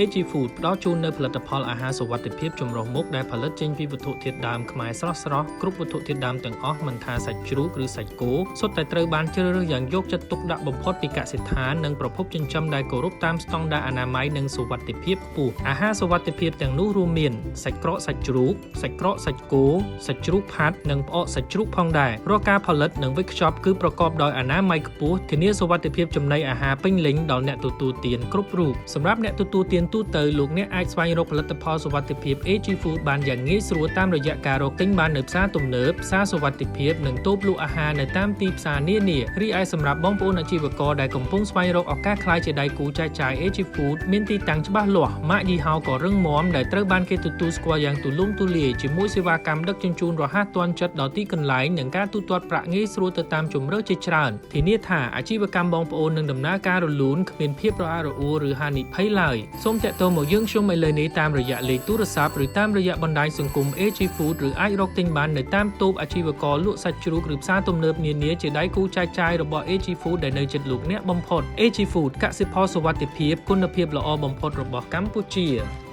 AG Food ផ្ដល់ជូននូវផលិតផលអាហារសុវត្ថិភាពចម្រុះមុខដែលផលិតចេញពីវត្ថុធាតុដើមខ្មែរស្រស់ៗគ្រប់វត្ថុធាតុដើមទាំងអស់មិនថាសាច់ជ្រូកឬសាច់គោសុទ្ធតែត្រូវបានជ្រើសរើសយ៉ាងយកចិត្តទុកដាក់បំផុតពីកសិដ្ឋាននិងប្រភពចិញ្ចឹមដែលគោរពតាមស្តង់ដារអនាម័យនិងសុវត្ថិភាពខ្ពស់អាហារសុវត្ថិភាពទាំងនោះរួមមានសាច់ក្រកសាច់ជ្រូកសាច់ក្រកសាច់គោសាច់ជ្រូកផាត់និងផ្អកសាច់ជ្រូកផងដែររាល់ការផលិតនិងវេចខ្ចប់គឺប្រកបដោយអនាម័យខ្ពស់ធានាសុវត្ថិភាពចំណីអាហារពេញលេញដល់អ្នកទទួលទានគ្រប់រូបសម្រាប់អ្នកទទួលទានទូទៅលោកអ្នកអាចស្វែងរកផលិតផលសុវត្ថិភាព AG Food បានយ៉ាងងាយស្រួលតាមរយៈការរកទិញបាននៅផ្សារទំនើបផ្សារសុវត្ថិភាពនិងតូបលក់អាហារនៅតាមទីផ្សារនានារីឯសម្រាប់បងប្អូនអាជីវករដែលកំពុងស្វែងរកឱកាសក្លាយជាដៃគូចែកចាយ AG Food មានទីតាំងច្បាស់លាស់ម៉ាកយីហោក៏រឹងមាំដែលត្រូវបានគេទទួលស្គាល់យ៉ាងទូលំទូលាយជាមួយសេវាកម្មដឹកជញ្ជូនរហ័សទាន់ចិត្តដល់ទីកន្លែងនិងការទូទាត់ប្រាក់ងាយស្រួលទៅតាមជម្រើសជាច្រើនធានាថាអាជីវកម្មបងប្អូននឹងដំណើរការរលូនគ្មានភាពរអាក់រអួលឬហានិភ័យឡើយសូមទាក់ទងមកយើងខ្ញុំឥឡូវនេះតាមរយៈលេខទូរស័ព្ទឬតាមរយៈបណ្ដាញសង្គម AG Food ឬអាចរកទិញបាននៅតាមតូបអាជីវករលក់សាច់ជ្រូកឬផ្សារទំនើបនានាជាដៃគូចែកចាយរបស់ AG Food ដែលនៅជិតលោកអ្នកបំផុត AG Food កសិផលសុវត្ថិភាពគុណភាពល្អបំផុតរបស់កម្ពុជា។